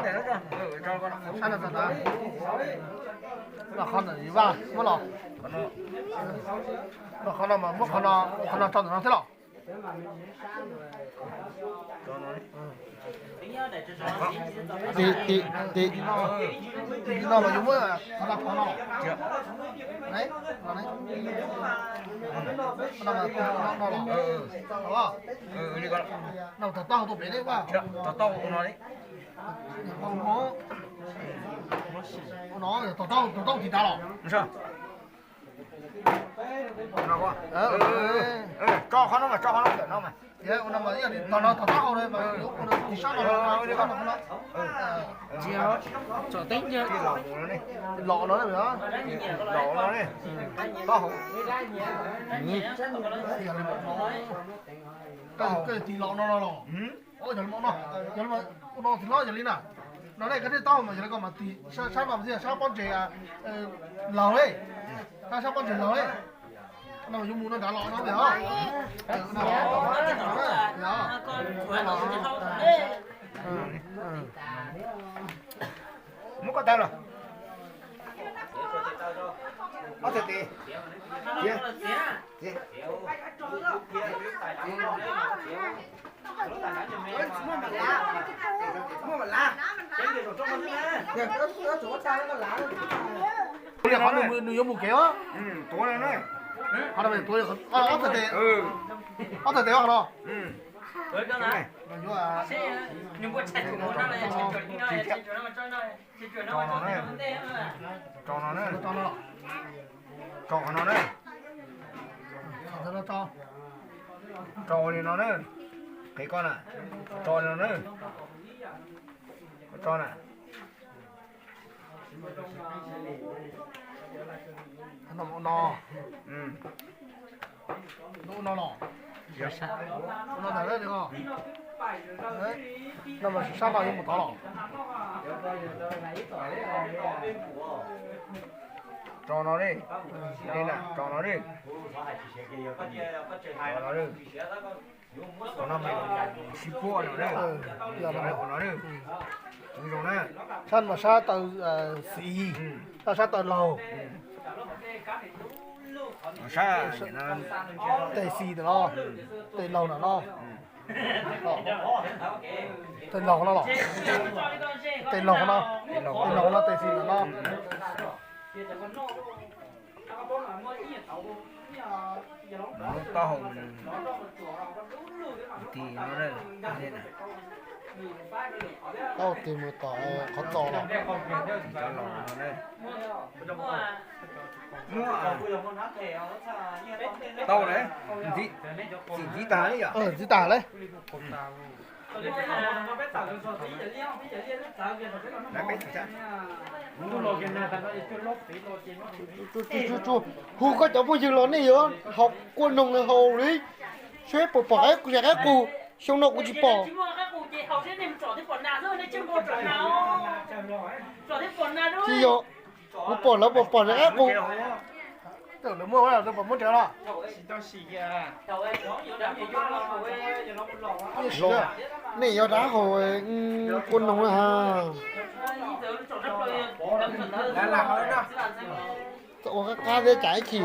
Sab no tag. Los qhov ntawm yus vaj muab los. Los qhov no mas muab qhov no, qhov no rau ntawm no thiab los. Tim, tim, tim no mas yus muab qhov no, qhov no. Neb, los neb. No, no, no, no, no, tom taub hau tuaj pem ne, tom taub hau no li. No, tom taub hau tiv tas los. Tso qhov no mas, tso qhov no mas. Tom no tom taub hau no, tiv sab no, tiv sab no. Los no, los no ne. Taub hau. Koj tig los no no los. Ua no tig los yog li na. No ne, koj tig taub hau mas yog li koj mas tig sab no mas thiaj sab pob ntseg laug li. Sab, sab pob ntseg laug li. No yuav mus no nrad los no. Muab koj tawg los. Ob txhais tes. Qhov no nws yuav mus kev os. Qhov no ob txhais tes, ob txhais tes qhov no. Tso no na, tso no na, tso qhov no na, tso li no na, qhia koj na, tso li no na, tso na. No, no los, no ntag, no mas sab no yuav mus tod los. Tso no li, tso no li, tso no li. Qhov no mas sib puab no, ua no na. Sab no sab taw xis, sab, sab taw laug. Tes xis ntawm no, tes laug ntawm no, tes laug no los, tes laug no, tes laug no tes xis ntawm no. Taub hau tig no, taub hau tig mus tom qhov txos los. Tig cov los no, muab tau lawm, txim ntxiv tag li yom. Ntxiv tag lawm. Hu koj cov phooj ywg los nej yuav haus kua noog haus li, seb puas pom qaib qus, qaib qus, xyoo no kuv tsis pom. Tsis yog, kuv pom lawv pom, pom qaib qus. Nej yuav rov haus kua noog na ha. Ua qab qab thiab cas ib chim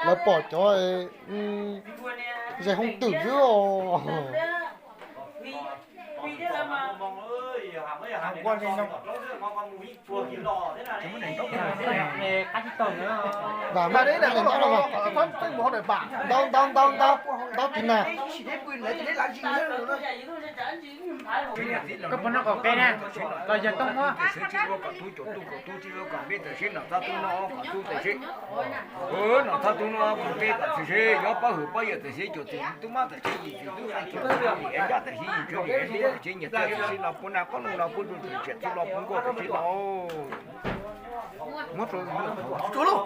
lawv pom cov zais hoob twm xwb os. Vam maj, ntau ntau ntau ntau tus na. Koj puas noj qaum qe na? Los yog tooj muab. Nom txhob tub no kom peb tam sim seb. Nom txhob tub no kom peb tam sim seb, yuav pab hwm pab yawm tam sim seb, cuam tus tub mab tam sim seb, yim tus tub hais cuam tus ncaj tam sim seb, yim tus li tam sim seb, nyiam txaj tam sim seb, los puas nag qob loog los puas ntuj tam sim seb, los puas nkauj tam sim seb los. Muab rau, rau, rau, rau.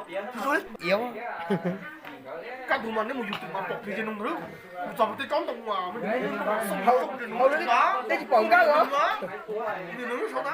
Kab tus mas neb mus yug twm mas pom kiag zes noog ntawd, mus txog tej tsob ntoo mas xoo hau tej tsis pom nkaj los. Nws nws lub saud na.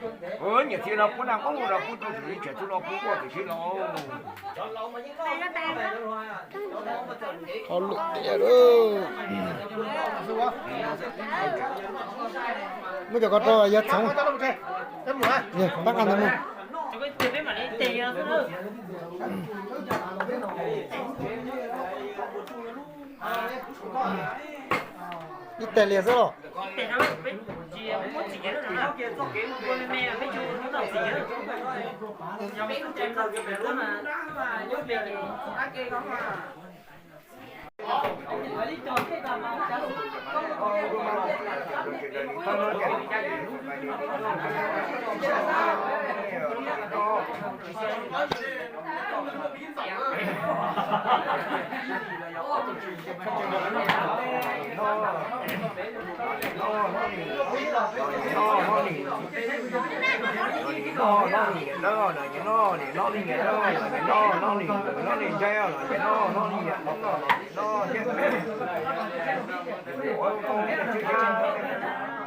Niam txiv no pub naj qoob lug no pub rau tus li tsam tub no pub kuaj tam sim no. Qhov lwm tiam lawm. Muab cov ko rau yawg txhoov. Pab nqa ntawd mus. Ib teg liag xwb los. Noj noj li, noj noj li, noj noj li, noj noj li, noj noj li, noj noj li ntsaib los noj noj li, noj noj thiab.